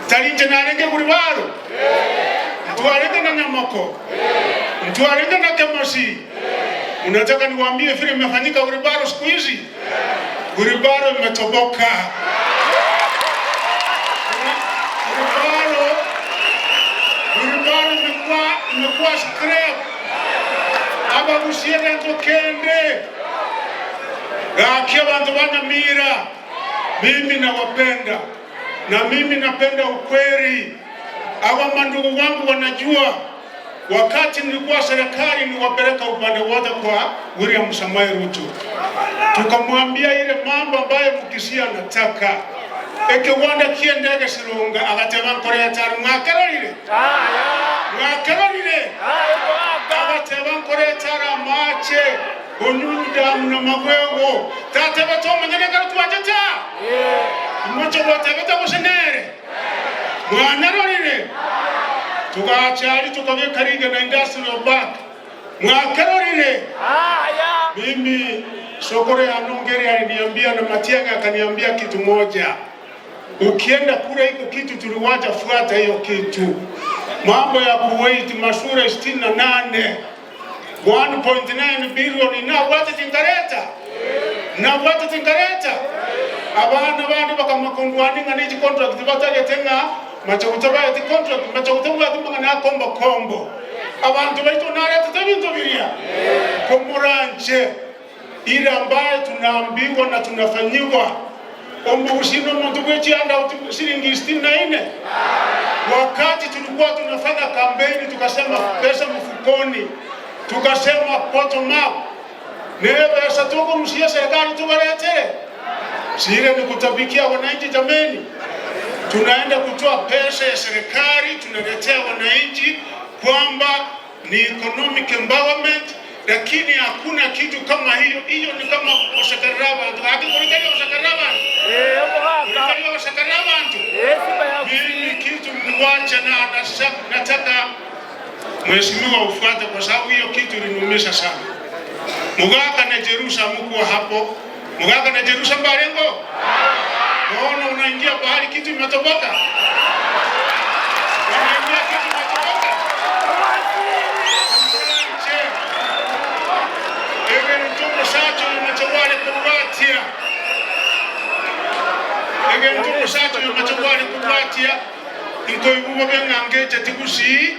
Tari inche narenge Guribaro? Ntwarenge na Nyamoko? Ntwarenge na Kemosi? Munataka niwaambie vile imefanyika Guribaro siku hizi? Guribaro imetoboka. Guribaro, Guribaro imekuwa imekuwa scrap. Abagusie egento kende. Gaki abanto ba Nyamira, mimi nawapenda na mimi napenda ukweli. Awa mandugu wangu wanajua wakati nilikuwa serikali niliwapeleka upande wote kwa William Samoei Ruto, tukamwambia ile mambo ambayo Mkisii anataka ekiwanda kie ndege Sironga, agateba nkoreta ari mwakerorire mwakerorire agateba nkoreta ari amache Onyunywe damu na magwego. Tatebete omonyene ekero twachete aa? Imoche gwatebete gose nere? Mwanyarorire? Togacha aria tokabeka rigena Industrial Park. Mwakerorire? Mimi sokoro yane ongeri aliniambia na Matiang'i akaniambia kitu moja, ukienda kule iko kitu tuliwacha, fuata hiyo kitu. Mambo ya Kuwait mashure 68 1.9 billion nabwate tinkareta? Nabwate tinkareta? Abana bande bakamakondwania ng'a ne chicontract batagete ng'a machogu tabaeti contract, machogu tabwati mang'ana a kombo kombo. Abanto baito naretete ebinto biria? Komoranche ile ambaye tunaambiwa na tunafanyiwa omogusi nomonto bwe chihandout siringi sitini na ine. Wakati tulikuwa tunafanya kampeni tukasema pesa mfukoni, tukasema bottom up, nebesa tokorusia serikali tubaretere sire ni kutabikia wananchi jameni. Tunaenda kutoa pesa ya serikali tunaletea wananchi kwamba ni economic empowerment, lakini hakuna kitu kama hiyo. Hiyo ni kama gosekerera abanto. Gaki kori tari ogosekerera abanto? Kori tari ogosekerera abanto? Mimi kitu niliwacha na nataka mheshimiwa ufuate, kwa sababu hiyo kitu iliniumiza sana. Mugaka na Jerusa mkuwa hapo, Mugaka na Jerusa mbarengo Bono unaingia pahali kitu imetoboka, unaingia kitu imetoboka. Omoranche egento omosacha oyo machagware kobwatia, egento omosacha oyo machagware kobwatia, inkoigwa bobe ng'a ngecheti gusii.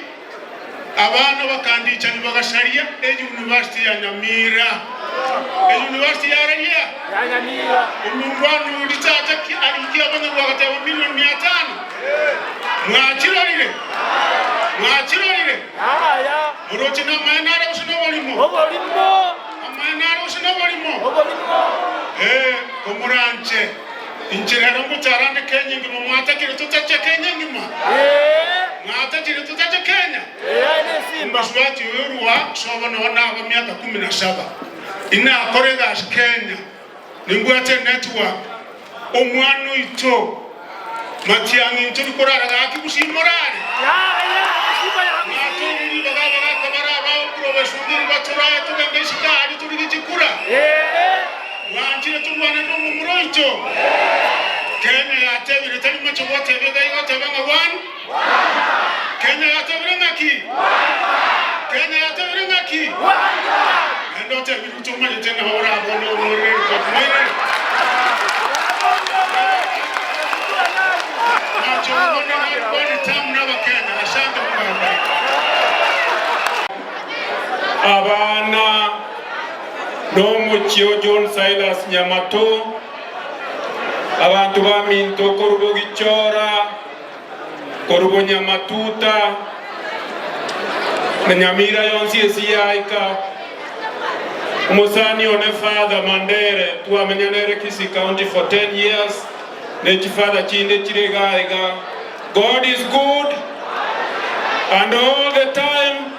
Abana bakandichani bagasaria eyunivasiti ya Nyamira. Eyunivasiti yararia? Omonto anori tata ki arikia abanyarwa agateba milioni mia tano. Mwachirorire? Mwachirorire? Moroche namaene are gose noborimo? Amaene are gose noborimo? Ee, komoranche. Inche rero ngochara nde Kenya engima, mwatakire totache Kenya engima? Mwatakire totache Kenya? Omosubati oyo orwa sobo nonya naba miaka kumi na saba, inakora egasi Kenya, nimbwate enetwork, omwana oito Matiang'i ntori korara gaki gusii morare? Mwatoire ribaga abagaka bare abao korwa batorae togende isiko aria torigie chikura? Mwanchire torwane nomomura oito? Kenya yatebire tari moche goteba iga igoteba ng'a one. Kenya yatebire ng'aki? Kenya yatebire ng'aki? Naende otebi Ruto omanyete ng'a orabone omoirere ripoti moirere. Moche obone ng'a one term nabakenya. Asante Mungu awabariki. Abana nomochie o John Silas Nyamato, abanto baminto korwa Bogichora, korwa Bonyamatuta, na Nyamira yonsi ase yaika, omosani one Father Mandere twamenya nere Kisii County for 10 years, ne chifather chinde chire iga iga. God is good and all the time.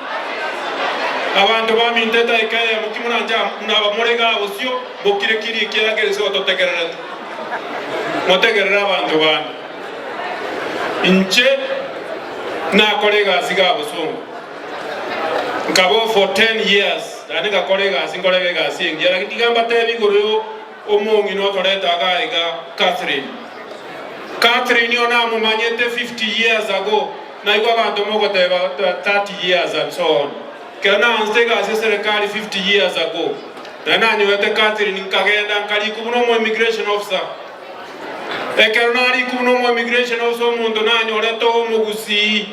Abanto baminto edaika eyemo timoranche buna abamore iga bosio bokire kiri ekiagera ase gototegererete. Motegerere abanto bande. Inche nakora egasi iga bosongo. Nkaba oo for 10 years naende ngakora egasi nkorega egasi engiya lakini tiga mbatebi igoro yo omong'ina otoreta iga iga Catherine. Catherine oyo namomanyete 50 years ago, naigwa abanto mogoteba 30 years and so on. Ekero naanchete egasi eserekari 50 years ago, naende nanyorete Catherine nkagenda nkarikwa buna omo immigration officer. Ekero narikwa buna omo immigration officer omonto nanyorete omogusii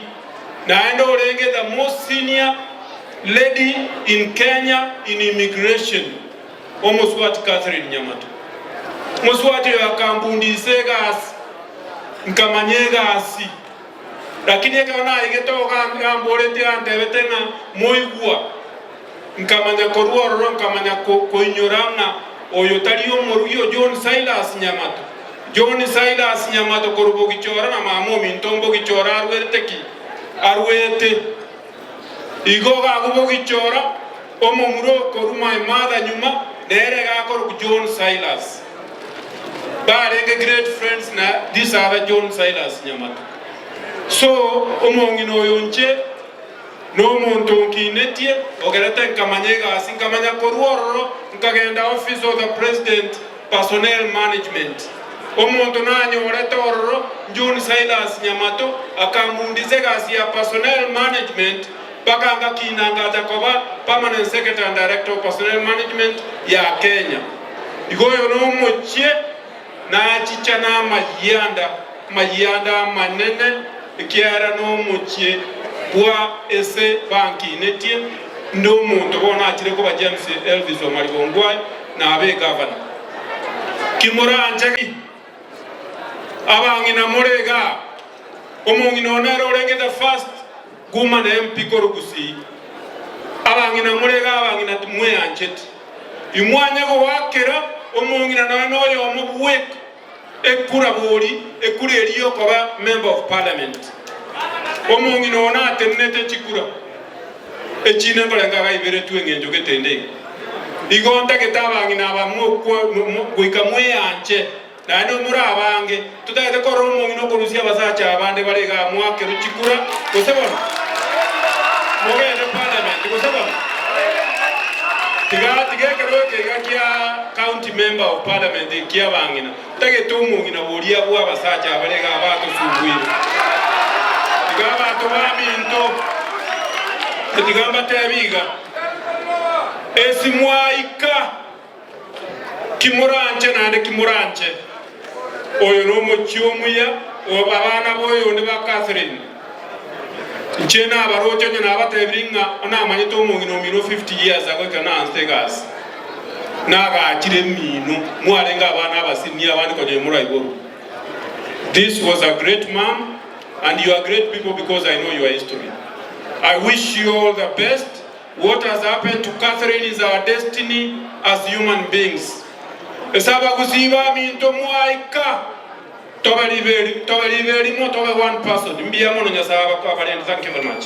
naende orenge the most senior lady in Kenya in immigration, omoswati Catherine Nyamato. Omoswati oyo akambundisa egasi, nkamanya egasi. Lakini ekero naigete ogamboretie antebete ng'a moigwa, nkamanya korwa ororo nkamanya koinyora ng'a oyo tari omorugi o John Silas Nyamato. John Silas Nyamato korwa Bogichora na mama ominto Mbogichora arwerete ki? Arwete. Igo gagwo Bogichora, omomura okorwa my mother nyuma, nere iga akorokwa John Silas. Barenge great friends na this other John Silas Nyamato. So omong'ina oyo inche nomonto onkinetie ogerete nkamanya egasi nkamanya korwa ororo nkagenda office of the president personnel management. Omonto nanyorete ororo John Silas Nyamato akambundisa egasi ya personnel management mpaka ngakina ngacha koba permanent secretary and director of personnel management ya Kenya. Igo oyo nomochie nachicha namayianda, amayianda amanene, ekiagera nomochie bwa ase bankinetie, inde omonto bono achire koba James Elvis Omariba Ongwae, nabe egavana. Ki moranche ki? Abang'ina more igaa, omong'ina one nere orenge the first woman MP korwa Gusii. Abang'ina more igaa, abang'ina timweancheti. Imwanye goakera omong'ina nonya noyomo bweka ekura bori ekura eria yokoba member of parliament. Omong'ina one atenenete chikura echinde nkorenga agaiberetwe eng'encho getende iga. Igo ntagete abang'ina aba goika mweanche naende more abange totagete korora omong'ina okorusia abasacha abande bare igaa mwakerwe chikura gose bono mogende parliament gose bono tiga tiga ekero eke iga kia county member of parliament ekia abang'ina ntagete omong'ina boria bwa abasacha abare igaa batosubuire tiga abanto baminto tiga mbatebi iga esi mwaika Kimoranche naende kimoranche, oyo nomochie omuya o abana b'oyonde ba Catherine. Inche nabaroche onye nabatebirie ng'a namanyete omong'ina omino 50 years ago ekero naansete egasi, nagachire emino, mwarenge abana abasini abande konya imoraiborwe. This was a great mum and you are great people because I know your history. I wish you all the best. What has happened to Catherine is our destiny as human beings. Ase abagusii baminto mwaika tobe ribe tobe ribe rimo tobe one person mbuya mono Nyasaye abarende thank you very much.